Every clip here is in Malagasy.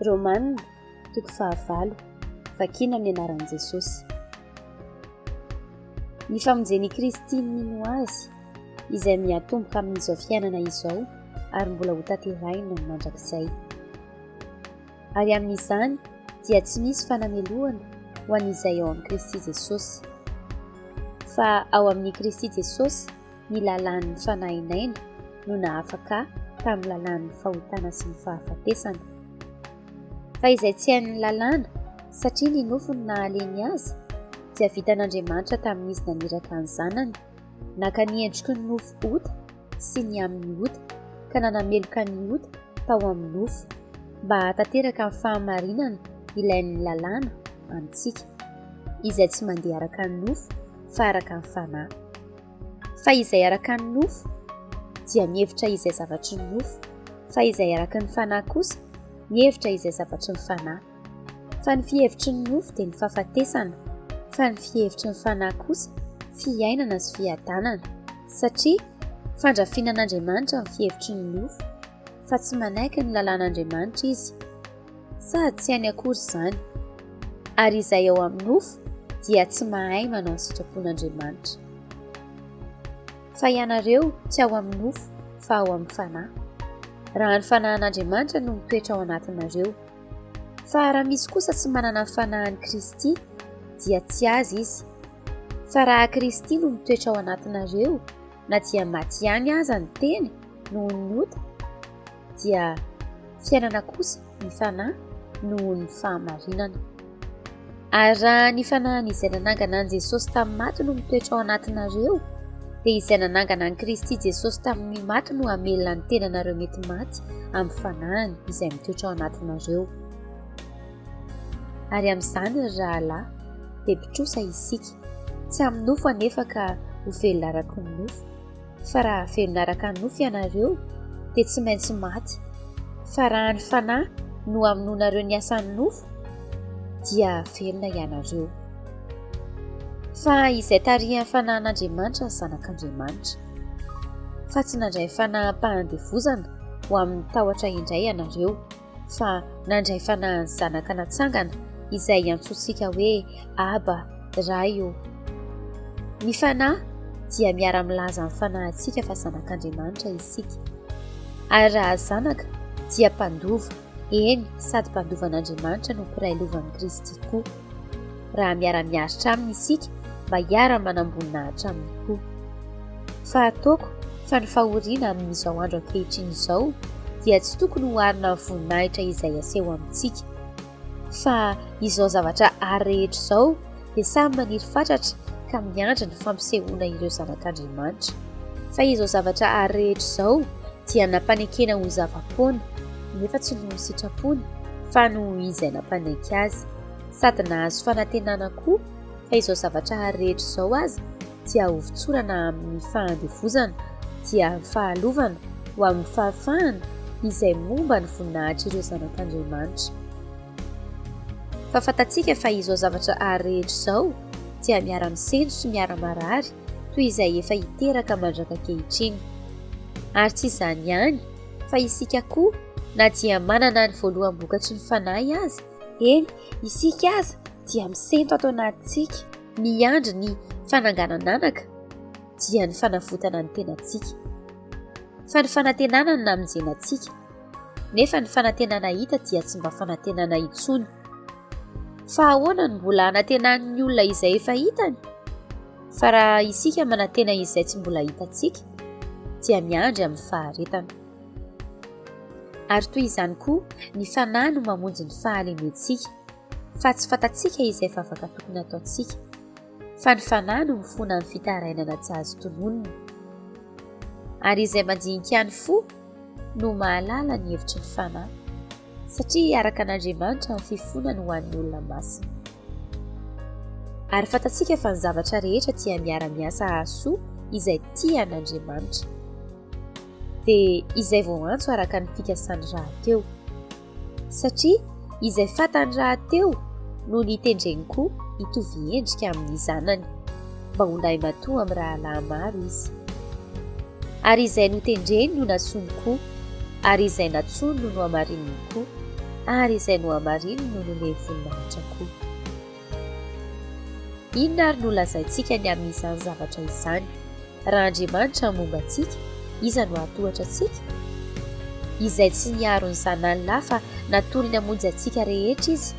Romana, toko fahavalo, vakina amin'ny anaran'i Jesosy. Ny famonjen'i Kristy ny mino Azy, izay miatomboka amin'izao fiainana izao ary mbola hotanterahina ny mandrakizay. Ary amin'izany dia tsy misy fanamelohana ho an'izay ao amin'i Kristy Jesosy. Fa ao amin'i Kristy Jesosy ny lalàn'ny fanahin'aina no nahafaka ahy tamin'ny lalàn'ny fahotana sy ny fahafatesana. Fa izay tsy hain'ny lalàna, satria ny nofo no nahaleny azy, dia vitan'Andriamanitra tamin'izy naniraka ny Zanany, naka ny endriky ny nofo ota sy ny amin'ny ota, ka nanameloka ny ota tao amin'ny nofo, mba hahatanteraka ny fahamarinana ilain'ny lalàna amintsika, izay tsy mandeha araka ny nofo fa araka ny fanahy. Fa izay araka ny nofo dia mihevitra izay zavatry ny nofo, fa izay araka ny fanahy kosa mihevitra izay zavatry ny fanahy. Fa ny fihevitry ny nofo dia ny fahafatesana, fa ny fihevitry ny fanahy kosa fiainana sy fiadanana, satria fandrafinan'Andriamanitra ny fihevitry ny nofo, fa tsy manaiky ny lalàn'Andriamanitra izy. Sady tsy hainy akory izany. Ary izay ao amin'ny nofo dia tsy mahay manao ny sitrapon'Andriamanitra. Fa ianareo tsy ao amin'ny nofo fa ao amin'ny fanahy. Raha ny fanahin'Andriamanitra no mitoetra ao anatinareo. Fa raha misy kosa tsy manana ny fanahin'i Kristy dia tsy azy izy. Fa raha Kristy no mitoetra ao anatinareo, na dia maty ihany aza ny tena noho ny ota, dia fiainana kosa ny fanahy noho ny fahamarinana. Ary raha ny fanahin'izay nanangana an'i Jesosy tamin'ny maty no mitoetra ao anatinareo, dia izay nanangana an'i Kristy Jesosy tamin'ny maty no hamelona ny tenanareo mety maty amin'ny fanahiny izay mitoetra ao anatinareo. Ary amin'izany, ry rahalahy, dia mpitrosa isika, tsy amin'ny nofo anefa ka ho velona araka ny nofo, Fa raha velona araka ny nofo ianareo, dia tsy maintsy maty. Fa raha ny Fanahy no hamonoanareo ny asan'ny nofo, dia velona ianareo. Fa izay tarihan'ny Fanahin'Andriamanitra ny zanak'Andriamanitra. Fa tsy nandray fanaham-pahandevozana ho amin'ny tahotra indray ianareo, fa nandray fanahin'ny zanaka natsangana izay iantsoantsika hoe Aba, Ray ô. Ny fanahy dia miara-milaza amin'ny fanahintsika fa zanak'Andriamanitra isika. Ary raha zanaka dia mpandova, eny, sady mpandova an'Andriamanitra no mpiray lova amin'i Kristy koa. Raha miara-miaritra aminy isika mba hiara-manam-boninahitra aminy koa. Fa ataoko fa ny fahoriana amin'izao andro ankehitriny izao dia tsy tokony hoharina amin'ny voninahitra izay aseho amintsika. Fa izao zavatra àry rehetra izao dia samy maniry fatratra ka miandry ny fampisehoana ireo zanak'Andriamanitra. Fa izao zavatra àry rehetra izao dia nampanekena ho zava-poana, nefa tsy noho ny sitrapony, fa noho izay nampanaiky azy. Sady nahazo fanantenana koa fa izao zavatra àry rehetra izao aza dia hovotsorana amin'ny fahandevozana, dia fahalovana ho amin'ny fahafahana izay momba ny voninahitr'ireo zanak'Andriamanitra. Fa fantatsika fa izao zavatra àry rehetra izao dia miara-misento sy miara-marary toy izay efa hiteraka mandraka ankehitriny. Ary tsy izany ihany, fa isika koa, na dia manana ny voaloham-bokatry ny Fanahy aza, eny, isika aza dia misento ato anatintsika, miandry ny fananganan'anaka dia ny fanavotana ny tenantsika. Fa ny fanantenana no namonjena antsika, nefa ny fanantenana hita dia tsy mba fanantenana intsony. Fa ahoana no mbola hanantenan'ny olona izay efa hitany? Fa raha isika manantena izay tsy mbola hitantsika, dia miandry amin'ny faharetana. Ary toy izany koa, ny Fanahy no mamonjy ny fahalementsika. Fa tsy fantatsika izay vavaka tokony hataontsika, fa ny Fanahy no mifona amin'ny fitarainana tsy azo tononina. Ary izay mandinika ny fo no mahalala ny hevitry ny Fanahy, satria araka an'Andriamanitra ny fifonany ho an'ny olona masina. Ary fantatsika fa ny zavatra rehetra dia miara-miasa hahasoa izay tia an'Andriamanitra, dia izay voaantso araka ny fikasany rahateo. Satria izay fantany rahateo no nitendreny koa hitovy endrika amin'ny zanany, mba ho lahimatoa amin'ny rahalahy maro izy. Ary izay notendreny no nantsoiny koa, ary izay nantsoiny no nohamarininy koa, Ary izay nohamarininy no nomeny voninahitra koa. Inona ary no lazaintsika ny amin'izany zavatra izany? Raha Andriamanitra momba antsika, iza no hahatohatra antsika? Izay tsy niaro ny Zanany lahy fa natolony hamonjy antsika rehetra Izy,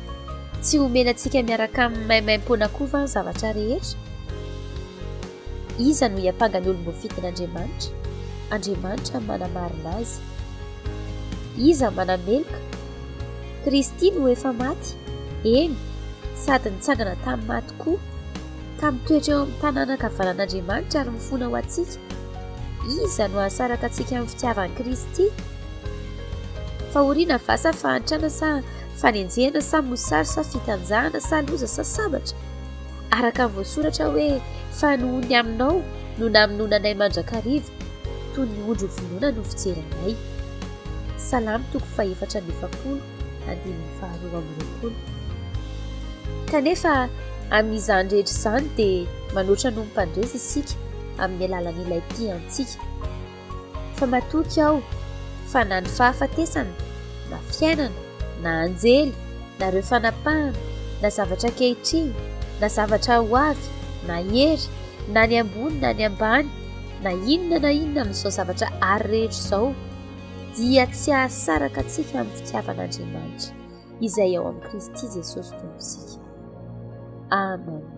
tsy homena antsika miaraka aminy maimaimpoana koa va ny zavatra rehetra? Iza no hiampanga ny olom-boafidin'Andriamanitra? Andriamanitra no manamarina azy. Iza no manameloka? Kristy no efa maty, eny, sady nitsangana tamin'ny maty koa, ka mitoetra eo amin'ny tanàna ankavanan'Andriamanitra ary mifona ho antsika. Iza no hahasaraka antsika amin'ny fitiavan'i Kristy? Fahoriana va sa fahantrana sa fanenjehana sa mosary sa fitanjahana sa loza sa sabatra? Araka ny voasoratra hoe, Fa noho ny aminao no namonoana anay mandrakariva, toy ny ondry hovonoina no fijery anay. Salamo toko fahefatra amby efapolo, andininy faharoa amby roapolo. Kanefa amin'izany rehetra izany dia manoatra noho ny mpandresy isika amin'ny alalan'ilay tia antsika. Fa matoky aho fa na ny fahafatesana, na fiainana, na anjely, na ireo fanapahana, na zavatra ankehitriny, na zavatra ho avy, na hery, na ny ambony na ny ambany, na inona na inona amin'izao zavatra àry rehetra izao, dia tsy hahasaraka antsika amin'ny fitiavan'Andriamanitra, izay ao amin'i Kristy Jesosy Tompontsika. Amen.